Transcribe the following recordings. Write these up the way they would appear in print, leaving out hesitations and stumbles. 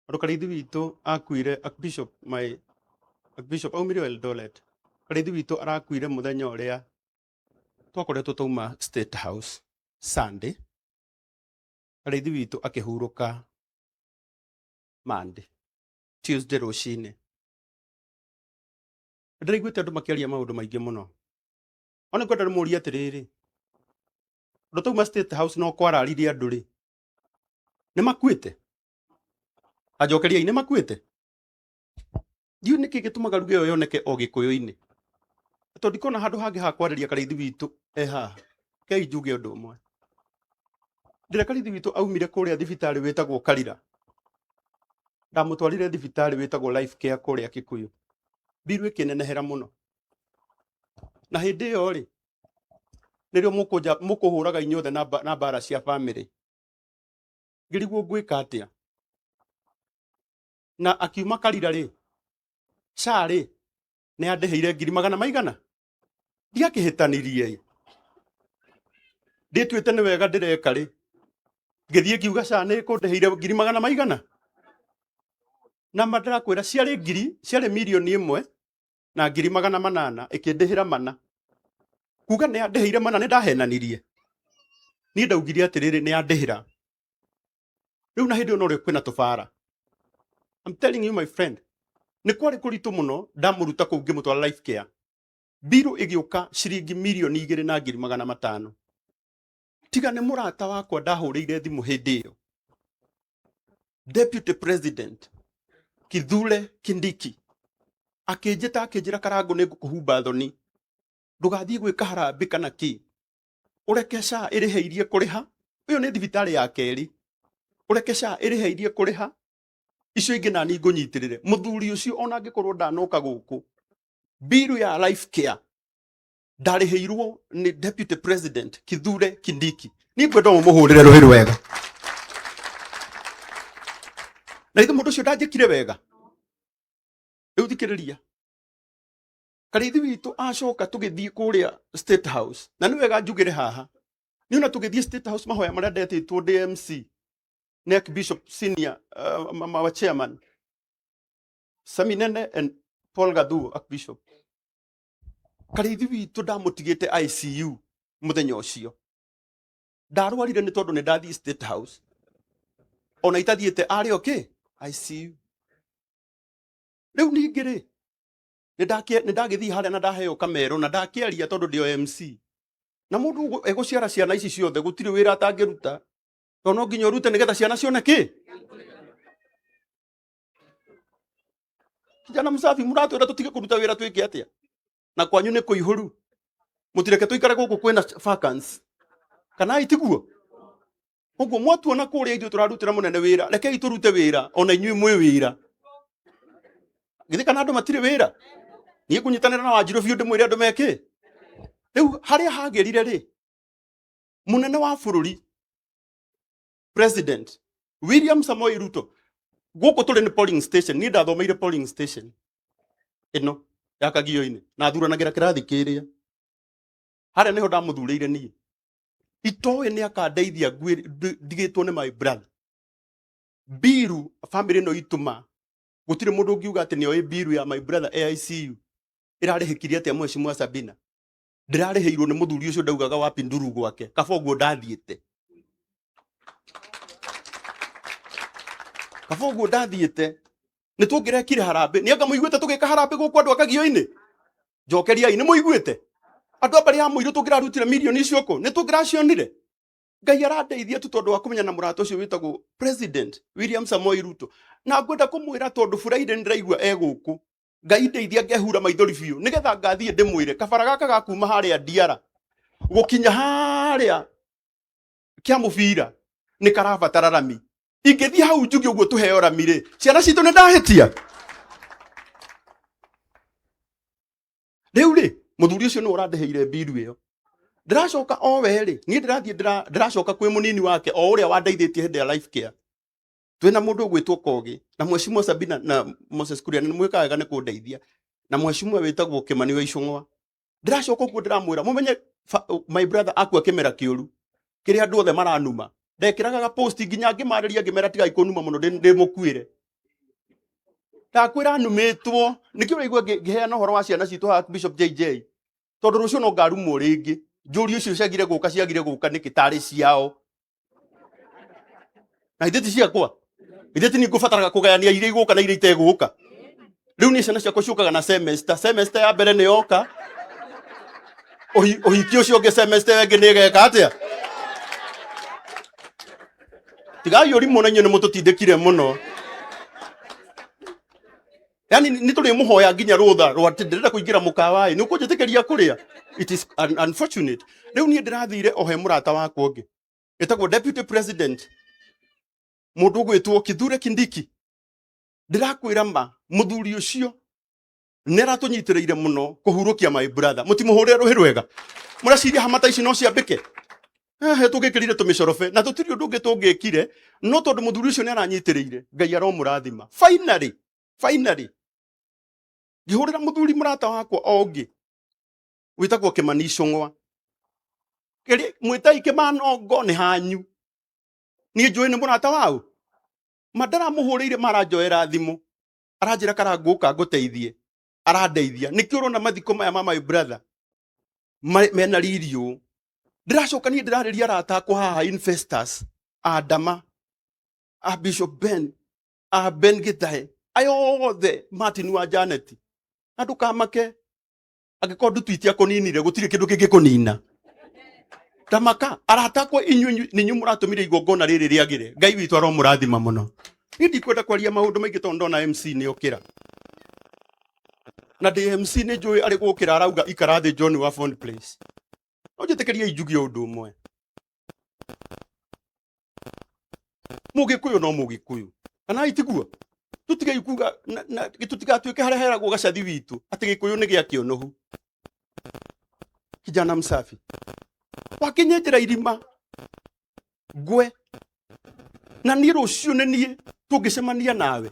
Tondũ Karĩithi witũ akuire, Archbishop, my Archbishop aumire o Eldoret. Karĩithi witũ arakuire mũthenya ũrĩa twakoretwo twauma State House Sunday. Karĩithi witũ akĩhurũka Monday, Tuesday rũcinĩ. Ndĩraiguĩte andũ makĩaria maũndũ maingĩ mũno. Ona ngwenda ndĩmũrie atĩrĩrĩ, ũndũ twauma State House no kwararirie andũ rĩ, nĩ makuĩte? Anjokeriai, nĩ makuĩte? Ndiũĩ nĩkĩ gĩtũmaga ruga ĩyo yoneke o gĩkũyũ-inĩ, tondũ ndikona handũ hangĩ ha kwarĩria Karĩithi witũ e haha. Kei njuge ũndũ ũmwe, rĩrĩa Karĩithi witũ aumire kũrĩa thibitarĩ wĩtagwo Karira, ndamũtwarire thibitarĩ wĩtagwo Life Care kũrĩa Kikuyu, mbiru ĩkĩnenehera mũno. Na hĩndĩ ĩyo rĩ, nĩrĩo mũkũhũraga inyuothe na mbara cia bamĩrĩ. Ngĩrigwo ngwĩka atĩa. Na akiuma Karira rĩ, SHA rĩ, nĩ yandĩhĩire ngiri magana maigana? Ndiakĩhĩtanirie ĩ. Ndĩtuĩte nĩ wega ndĩreka rĩ, ngĩthiĩ ngiuga SHA nĩ ĩkũndĩhĩire ngiri magana maigana? Na ma ndĩrakwĩra ciarĩ ngiri, ciarĩ mirioni ĩmwe na ngiri magana manana, ĩkĩndĩhĩra mana. Kuga nĩ yandĩhĩire mana nĩ ndahenanirie. Niĩ ndaugire atĩrĩrĩ, nĩ yandĩhĩra. Rĩu na hĩndĩ ĩyo norĩo kwĩna tũbara. I'm telling you my friend, nĩ kwarĩ kũritũ mũno ndamũruta kũu ngĩmũtwara Life Care. Mbiru ĩgĩũka ciringi mirioni igĩrĩ na ngiri magana matano. Tiga nĩ mũrata wakwa ndahũrĩire thimũ hĩndĩ ĩyo, Deputy President Kithure Kindiki akĩnjĩta akĩnjĩra, Karangũ, nĩ ngũkũhumba thoni, ndũgathiĩ gwĩka harambĩ kana kĩ, ũreke SHA ĩrĩheirie kũrĩha. Ĩyo nĩ thibitarĩ ya kerĩ, ũreke SHA ĩrĩheirie kũrĩha icio ingĩ nani ngũnyitĩrĩre. Mũthuri ũcio ona angĩkorwo ndanoka gũkũ, mbiru ya Life Care ndarĩhĩirwo nĩ Deputy President Kithure Kindiki. Niĩ ngwenda mũmũhũrĩre rũhĩ rwega. Na ithe mũndũ ũcio ndanjĩkire wega. Rĩu thikĩrĩria, Karĩithi witũ acoka tũgĩthiĩ kũrĩa State House, na nĩ wega njugĩre haha, niĩ ona tũgĩthiĩ State House mahoya marĩa ndetĩtwo ndĩ MC nĩ Archbishop Senior, our chairman Sami Nene and Paul Gathuo Archbishop. Karĩithi witũ ndamũtigĩte ICU mũthenya ũcio. Ndarwarire nĩ tondũ nĩ ndathiĩ State House, ona itathiĩte arĩ okay ICU. Rĩu ningĩ rĩ, nĩ ndagĩthiĩ harĩa na ndaheo kamero na ndakĩaria tondũ ndĩ o MC. Na mũndũ egũciara ciana ici ciothe gũtirĩ wĩra atangĩruta, tondũ no nginya ũrute nĩgetha ciana cione kĩ. Kijana msafi, mũratwĩra tũtige kũruta wĩra twĩke atĩa? Na kwanyu nĩ kũihũru, mũtireke tũikare gũkũ kwĩna vacancy, kana itiguo ũguo mwatuona kũrĩa ithuĩ tũrarutĩra mũnene wĩra. Rekei tũrute wĩra ona inyuĩ mwĩ wĩra. Githĩ kana andũ matirĩ wĩra? Niĩ ngũnyitanĩra na Wanjirũ biũ ndĩmwĩre andũ mekĩ. Rĩu harĩa hagĩrire rĩ, mũnene wa bũrũri President William Samoei Ruto, gũkũ tũrĩ nĩ polling station. Niĩ ndathomeire polling station ĩno ya Kagio-inĩ na thuranagĩra kĩrathi kĩrĩa harĩa nĩho ndamũthurĩire. Niĩ itoĩ nĩ akandeithia ndigĩtwo nĩ my brother mbiru. Family ĩno itũma gũtirĩ mũndũ ũngiuga atĩ nĩoĩ mbiru ya my brother AICU ĩrarĩhĩkirie atĩa. Mheshimiwa Sabina, ndĩrarĩhĩirwo nĩ mũthuri ũcio ndaugaga wapi nduru gwake. Kaba ũguo ndathiĩte, kaba ũguo ndathiĩte, nĩ tũngĩrekire harambĩ. Nĩ anga mũiguĩte tũgĩka harambĩ gũkũ andũ akagio-inĩ? Njokeriai, nĩ mũiguĩte andũ a mbarĩ ya mũirũ tũngĩrarutire mirioni icio kũ? Nĩ tũngĩracionire. Ngai arandeithia tu tondũ wa kũmenya na mũrata ũcio wĩtagwo President William Samoei Ruto. Na ngwenda kũmwĩra tondũ Friday nĩndĩraigua e gũkũ, Ngai ndeithia ngehura maithori biũ nĩgetha ngathiĩ ndĩmwĩre kabara gaka ga kuma harĩa Ndiara gũkinya harĩa kĩa mũbira nĩ karabatara rami. Ingĩthiĩ hau njuge ũguo tũheo rami rĩ, ciana citũ nĩ ndahĩtia. Rĩu rĩ, mũthuri ũcio nĩwe ũrandĩhĩire mbiru ĩyo. Ndĩracoka o we rĩ, niĩ ndĩrathiĩ ndĩracoka kwĩ mũnini wake o ũrĩa wandeithĩtie hĩndĩ ya Life Care. Twĩna mũndũ ũgwĩtwo Kogi na Mheshimiwa Sabina na Moses Kuria, nĩ mwĩkaga wega nĩ kũndeithia, na mheshimiwa wĩtagwo Kĩmani wa Icũng'wa. Ndĩracoka ũguo ndĩramwĩra mũmenye my brother akua kĩmera kĩũru kĩrĩa andũ othe maranuma. Ndekĩraga ga post nginya ngĩmarĩria ngĩmera tigai kũnuma mũno, ndĩmũkuĩre. Ndakwĩra numĩtwo nĩkĩo ũraigua ngĩheana ũhoro wa ciana citũ haha Bishop JJ, tondũ rũciũ no ngarumwo rĩngĩ njũrio icio ciagire gũka, ciagire gũka nĩkĩ tarĩ ciao na ithe ti ciakwa, ithe ti ningũbataraga kũgayania iria igũka na iria itegũka. Rĩu niĩ ciana ciakwa ciũkaga na semester, semester ya mbere nĩ yoka, ũhiki ũcio ũngĩ semester ĩyo ĩngĩ nĩ ĩgeka atĩa? Tigai ũrimũ na inyuĩ nĩ mũtũtindĩkire mũno. Yani nĩ tũrĩmũhoya nginya rũtha rwa atĩ ndĩrenda kũingĩra mũkawa-ĩ, nĩ ũkũnjĩtĩkĩria kũrĩa? It is unfortunate. Rĩu niĩ ndĩrathire o he mũrata wakwa ũngĩ ĩtagwo deputy president, mũndũ ũgwĩtwo Kithure Kindiki. Ndĩrakwĩra ma, mũthuri ũcio nĩ aratũnyitĩrĩire mũno kũhurũkia my brother. Mũtimũhũrĩre rũhĩ rwega, mũraciria hama ta ici no ciambĩke? Ehe, tũngĩkĩrire tũmĩcorobe na tũtirĩ ũndũ ũngĩ tũngĩkire, no tondũ mũthuri ũcio nĩ aranyitĩrĩire, Ngai aromũrathima. Finally, finally ngĩhũrĩra mũthuri mũrata wakwa o ũngĩ wĩtagwo Kĩmani Icũng'wa. Mwĩtai Kĩmanongo nĩ hanyu, niĩ njũĩ nĩ mũrata wau ma. Ndaramũhũrĩire, maranjoera thimũ, aranjĩra karangũka ngũteithie, arandeithia. Nĩkĩo ũrona mathiko maya ma my brother mena riri ũũ. Ndĩracoka niĩ ndĩrarĩria arata akwa haha, investors a Ndama, a Bishop Ben, a Ben Githae, aya othe, Martin wa Janet. Na ndũkamake angĩkorwo ndutu itiakũninire, gũtirĩ kĩndũ kĩngĩkũnina. Ndamaka arata akwa, inyuĩ nĩnyuĩ mũratũmire igongona rĩrĩ rĩagĩre. Ngai witũ aromũrathima mũno. Niĩ ndikwenda kwaria maũndũ maingĩ tondũ ndona MC nĩ okĩra, na ndĩ MC nĩ njũĩ arĩ gũkĩra arauga ikara thĩ John wa Phone Place. No njĩtĩkĩrie njugie ũndũ ũmwe, Mũgĩkũyũ no Mũgĩkũyũ kana itiguo? Tũtige kuga tũtigatuĩke harĩa heragwo gacathi witũ atĩ Gĩkũyũ nĩ gĩa kĩũnũhu. Kijana msafi wakinyenjera irima ngwe na niĩ rũciũ nĩ niĩ tũngĩcemania nawe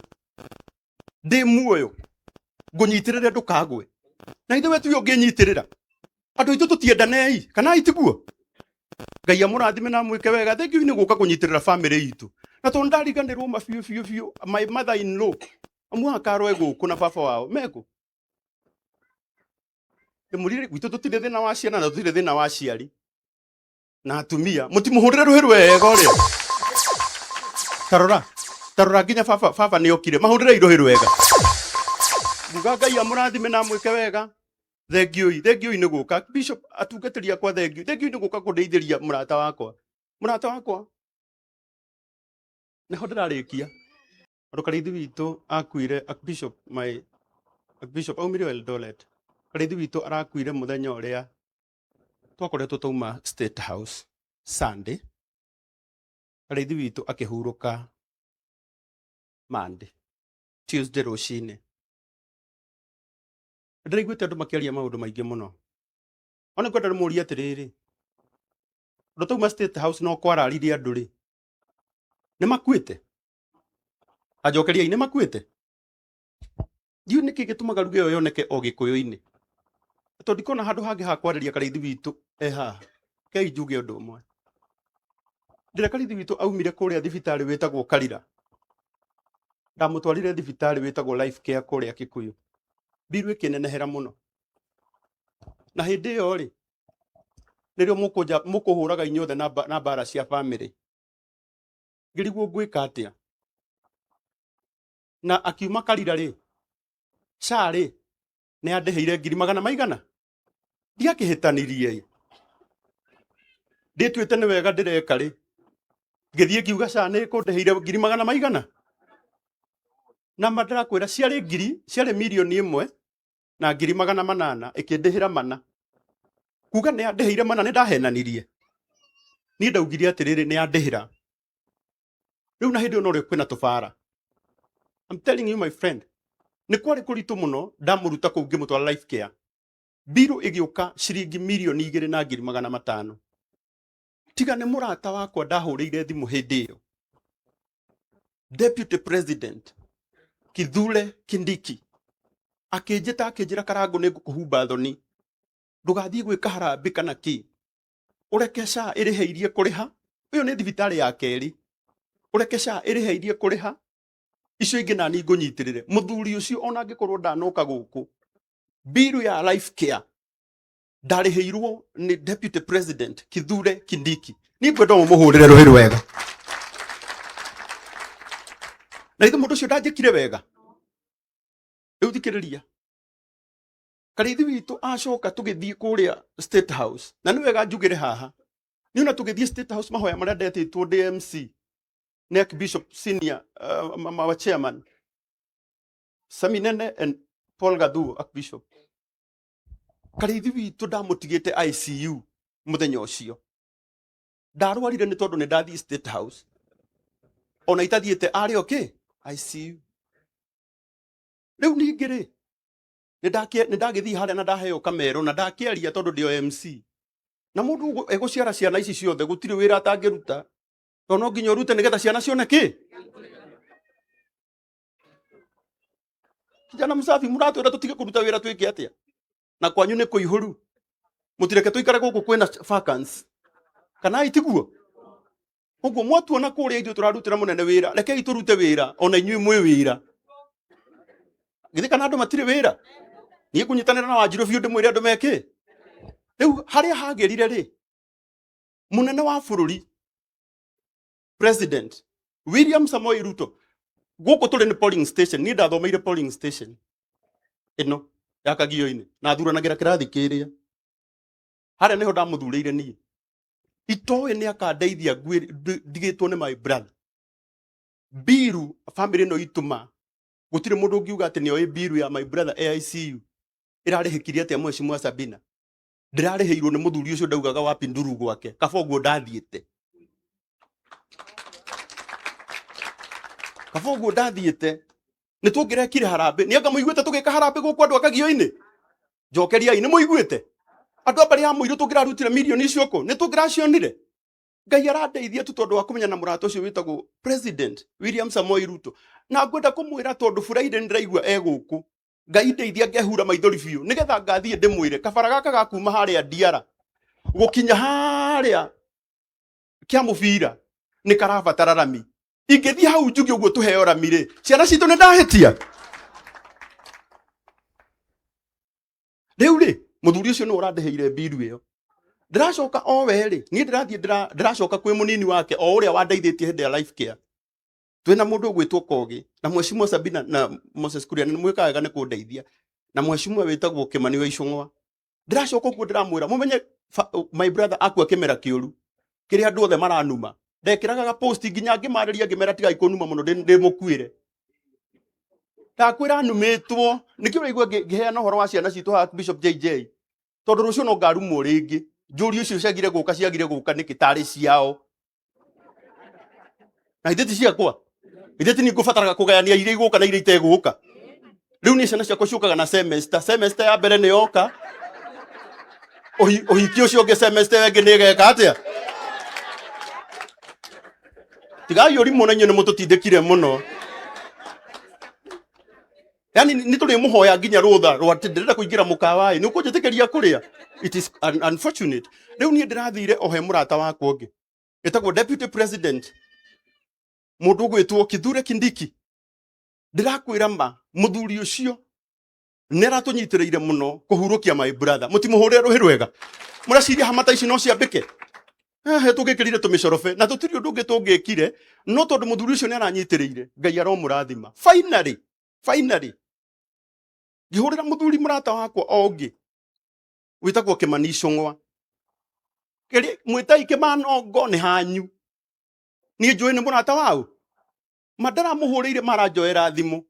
ndĩ muoyo ngũnyitĩrĩre ndũkagwe, na ithe we tuge ũngĩnyitĩrĩra andũ aitũ tũtiendanei kana itiguo? Ngai amũrathime na amwĩke wega. Thank you nĩ gũka kũnyitĩrĩra family itũ, na tondũ ndariganĩrwo ma biũ biũ biũ, my mother in law amuhakarwe gũkũ na baba wao mekũ ndĩmũrire gwitũ. Tũtirĩ thĩna wa ciana na tũtirĩ thĩna wa aciari na atumia. Mũtimũhũrĩre rũhĩ rwega ũrĩa tarora tarora nginya baba, baba nĩ okire. Mahũrĩre rũhĩ rwega. Nguga Ngai amũrathime na amwĩke wega. Thengiũi, thengiũi nĩ gũka bishop, atungatĩri akwa, thengiũ, thengiũi nĩ gũka kũndeithĩria mũrata wakwa, mũrata wakwa. Nĩho ndĩrarĩkia. Tondũ Karĩithi witũ akuire, bishop, my bishop aumire Eldoret. Karĩithi witũ arakuire mũthenya ũrĩa twakoretwo tauma State House Sunday, Karĩithi witũ akĩhurũka Monday, Tuesday rũcinĩ. Ndĩraiguĩte andũ makĩaria maũndũ maingĩ mũno. Ona ngwenda ndĩmũrie atĩrĩrĩ, ũndũ tauma State House no kwararirie andũ rĩ, nĩ makuĩte? Anjokeriai, nĩ makuĩte? Ndiũĩ nĩkĩ gĩtũmaga ruga ĩyo yoneke o Gĩkũyũ-inĩ, tondũ ndikona handũ hangĩ ha kwarĩria. Karĩithi witũ e haha, kei njuge ũndũ ũmwe. Ndĩra Karĩithi witũ aumire kũrĩa thibitarĩ wĩtagwo Karira, ndamũtwarire thibitarĩ wĩtagwo Life Care kũrĩa Kikuyu, mbiru ĩkĩnenehera mũno, na hĩndĩ ĩyo rĩ nĩrĩo mũkũhũraga inyuothe na mbara cia family. Ngĩrigwo ngwĩka atĩa. Na akiuma Karira rĩ, SHA rĩ nĩ yandĩhĩire ngiri magana maigana. Ndiakĩhĩtanirie, ndĩtuĩte nĩ wega ndĩreka rĩ, ngĩthiĩ ngiuga SHA nĩ ĩkũndĩhĩire ngiri magana maigana, na ma ndĩrakwĩra ciarĩ ngiri, ciarĩ 1,800,000, ĩkĩndĩhĩra mana. Kuga nĩ yandĩhĩire mana nĩ ndahenanirie. Niĩ ndaugire atĩrĩrĩ, nĩ yandĩhĩra rĩu, na hĩndĩ ĩyo norĩo kwĩna tũbara. I'm telling you, my friend, nĩ kwarĩ kũritũ mũno. Ndamũruta kũu ngĩmũtwara Life Care, mbiru ĩgĩũka ciringi 2,500,000. Tiga nĩ mũrata wakwa ndahũrĩire thimũ hĩndĩ ĩyo, Deputy President Kithure Kindiki, akĩnjĩta akĩnjĩra, "Karangũ, nĩ ngũkũhumba thoni, ndũgathiĩ gwĩka harambĩ kana kĩ, ũreke SHA ĩrĩheirie kũrĩha. Ũyũ nĩ thibitarĩ ya kerĩ, ũreke SHA ĩrĩheirie kũrĩha." Icio ingĩ nani ngũnyitĩrĩre. Mũthuri ũcio ona angĩkorwo ndanoka gũkũ, biru ya life care ndarĩhĩirwo nĩ Deputy President Kithure Kindiki. Niĩ ngwenda mũmũhũrĩre rũhĩ rwega. Na ithe mũndũ ũcio ndanjĩkire wega. Rĩu thikĩrĩria, Karĩithi witũ acoka tũgĩthiĩ kũrĩa State House, na nĩ wega njugĩre haha, niĩ ona tũgĩthiĩ State House mahoya marĩa ndetĩtwo ndĩ MC nĩ Archbishop Senior, our chairman Sami Nene and Paul Gathuo Archbishop. Karĩithi witũ ndamũtigĩte ICU mũthenya ũcio. Ndarwarire nĩ tondũ nĩ ndathiĩ State House, ona itathiĩte arĩ okay ICU. Rĩu ningĩ rĩ, nĩ ndagĩthiĩ harĩa na ndaheo kamero na ndakĩaria tondũ ndĩ o MC. Na mũndũ egũciara ciana ici ciothe gũtirĩ wĩra atangĩruta, tondũ no nginya ũrute nĩgetha ciana cione kĩ. Kijana msafi, mũratwĩra tũtige kũruta wĩra twĩke atĩa? Na kwanyu nĩ kũihũru, mũtireke tũikare gũkũ kwĩna vacancy, kana itiguo? Ũguo mwatuona kũrĩa ithuĩ tũrarutĩra mũnene wĩra, rekei tũrute wĩra ona inyuĩ mwĩ wĩra. Githĩ kana andũ matirĩ wĩra? Niĩ ngũnyitanĩra na Wanjirũ biũ ndĩmwĩre andũ meke. Rĩu harĩa hagĩrire rĩ, mũnene wa bũrũri President William Samoei Ruto, gũkũ tũrĩ nĩ polling station. Niĩ ndathomeire polling station ĩno ya Kagio-inĩ na thuranagĩra kĩrathi kĩrĩa harĩa nĩho ndamũthurĩire. Niĩ itoĩ nĩ akandeithia ndigĩtwo nĩ my brother biru family ĩno itũma gũtirĩ mũndũ ũngiuga atĩ nĩoĩ biru ya my brother AICU ĩrarĩhĩkirie atĩa. Mheshimiwa Sabina, ndĩrarĩhĩirwo nĩ mũthuri ũcio ndaugaga wapi nduru gwake, kaba ũguo ndathiĩte, kaba ũguo ndathiĩte nĩ tũngĩrekire harambĩ. Nĩ anga mũiguĩte tũgĩka harambĩ gũkũ andũ akagio-inĩ? Njokeriai, nĩ mũiguĩte andũ a mbarĩ ya mũirũ tũngĩrarutire mirioni icio kũ? Nĩ tũngĩracionire. Ngai arandeithia tu tondũ wa kũmenya na mũrata ũcio wĩtagwo President William Samoei Ruto. Na ngwenda kũmwĩra tondũ Friday nĩ ndĩraigua e gũkũ, Ngai ndeithia ngehura maithori biũ nĩgetha ngathiĩ ndĩmwĩre kabara gaka ga kuma harĩa Ndiara gũkinya harĩa kĩa mũbira nĩ karabatara rami. Ingĩthiĩ hau njuge ũguo tũheo rami rĩ, ciana citũ nĩ ndahĩtia? Rĩu rĩ, mũthuri ũcio nĩwe ũrandĩhĩire mbiru ĩyo. Ndĩracoka o we rĩ, niĩ ndĩrathiĩ ndĩracoka kwĩ mũnini wake o ũrĩa wandeithĩtie hĩndĩ ya life care. Twĩna mũndũ ũgwĩtwo Kogi na Mheshimiwa Sabina na Moses Kuria, nĩ mwĩkaga wega nĩ kũndeithia, na mheshimiwa wĩtagwo Kĩmani wa Icũng'wa. Ndĩracoka ũguo ndĩramwĩra mũmenye my brother akua kĩmera kĩũru kĩrĩa andũ othe maranuma. Ndekĩraga ga post nginya ngĩmarĩria ngĩmera tigai kũnuma mũno, ndĩmũkuĩre. Ndakwĩra numĩtwo nĩkĩo ũraigua ngĩheana ũhoro wa ciana citũ haha, Bishop JJ, tondũ rũciũ no ngarumwo rĩngĩ njũrio icio ciagire gũka, ciagire gũka nĩkĩ tarĩ ciao na ithe ti ciakwa? Ithe ti ningũbataraga kũgayania iria igũka na iria itegũka? Rĩu niĩ ciana ciakwa ciũkaga na semester. Semester ya mbere nĩ yoka ũhiki ũcio ũngĩ, semester ĩyo ĩngĩ nĩ ĩgeka atĩa? Tigai ũrimũ na inyuĩ nĩ mũtũtindĩkire mũno. Yani nĩ tũrĩmũhoya nginya rũtha rwa atĩ ndĩrenda kũingĩra mũkawa ĩ, nĩ ũkũnjĩtĩkĩria kũrĩa. It is unfortunate. Rĩu niĩ ndĩrathire o he mũrata wakwa ũngĩ ĩtagwo Deputy President, mũndũ ũgwĩtwo Kithure Kindiki. Ndĩrakwĩra ma, mũthuri ũcio nĩ aratũnyitĩrĩire mũno kũhurũkia my brother. Mũtimũhũrĩre rũhĩ rwega. Mũraciria hamata ici no ciambĩke? Ehe, tũngĩkĩrire tũmĩcorobe na tũtirĩ ũndũ ũngĩ tũngĩkire, no tondũ mũthuri ũcio nĩ aranyitĩrĩire, Ngai aromũrathima. Finally, finally ngĩhũrĩra mũthuri mũrata wakwa o ũngĩ wĩtagwo Kĩmani Icũng'wa. Mwĩtai Kĩmanongo nĩ hanyu, niĩ njũĩ nĩ mũrata wau ma. Ndaramũhũrĩire maranjoera thimũ,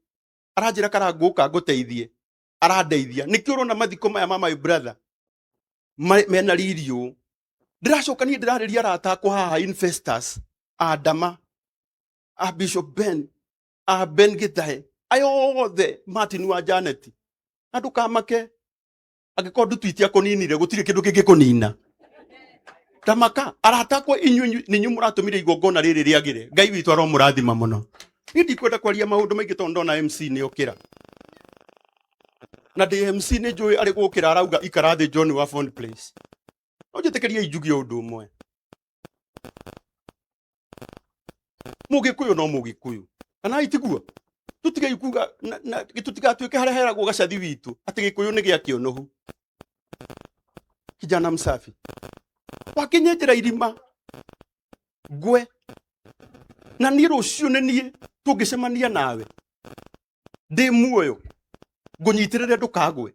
aranjĩra karangũka ngũteithie. Arandeithia nĩkĩo ũrona mathiko maya ma my brother mena riri ũũ. Ndĩracoka niĩ ndĩrarĩria arata akwa haha, investors a Ndama, a Bishop Ben, a Ben Gĩtahe, aya othe, Martin wa Janet. Na ndũkamake angĩkorwo ndutu itiakũninire, gũtirĩ kĩndũ kĩngĩkũnina. Ndamaka arata akwa, inyuĩ nĩ inyuĩ mũratũmire igongona rĩrĩ rĩagĩre. Ngai witũ aromũrathima mũno. Niĩ ndikwenda kwaria maũndũ maingĩ tondũ ndona MC nĩ okĩra, na ndĩ MC nĩ njũĩ arĩ gũkĩra arauga ikara thĩ John wa Fond Place. No njĩtĩkĩrie njuge ũndũ ũmwe, Mũgĩkũyũ no Mũgĩkũyũ, kana itiguo? Tũtigei kuga na tũtigatuĩke harĩa heragwo gacathi witũ atĩ Gĩkũyũ nĩ gĩa kĩũnũhu. Kijana msafi wakĩnyenjera irima ngwe na niĩ rũciũ nĩ niĩ tũngĩcemania nawe ndĩ muoyo ngũnyitĩrĩre ndũkagwe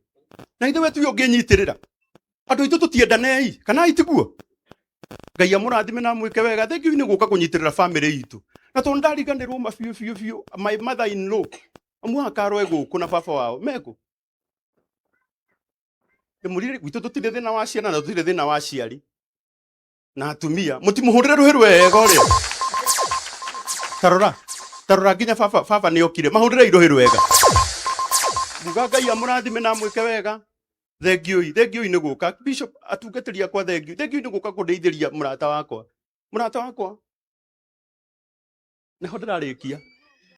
na ithe we tuyo ũngĩnyitĩrĩra andũ aitũ tũtiendanei kana itiguo. Ngai amũrathime na amwĩke wega. Thank you nĩ gũka kũnyitĩrĩra family itũ na tondũ ndariganĩrwo ma biũ biũ biũ my mother in law amuha karwe gũkũ na baba wao mekũ ndĩmũrire gwitũ tũtirĩ thĩna wa ciana na tũtirĩ thĩna wa aciari na atumia. Mũtimũhũrĩre rũhĩ rwega ũrĩa tarora tarora nginya baba baba nĩ okire mahũrĩre rũhĩ rwega. Nguga Ngai amũrathime na amwĩke wega. Thengiũi thengiũi nĩ gũka bishop atungatĩri akwa thengiũ thengiũi nĩ gũka kũndeithĩria mũrata wakwa mũrata wakwa nĩho ndĩrarĩkia.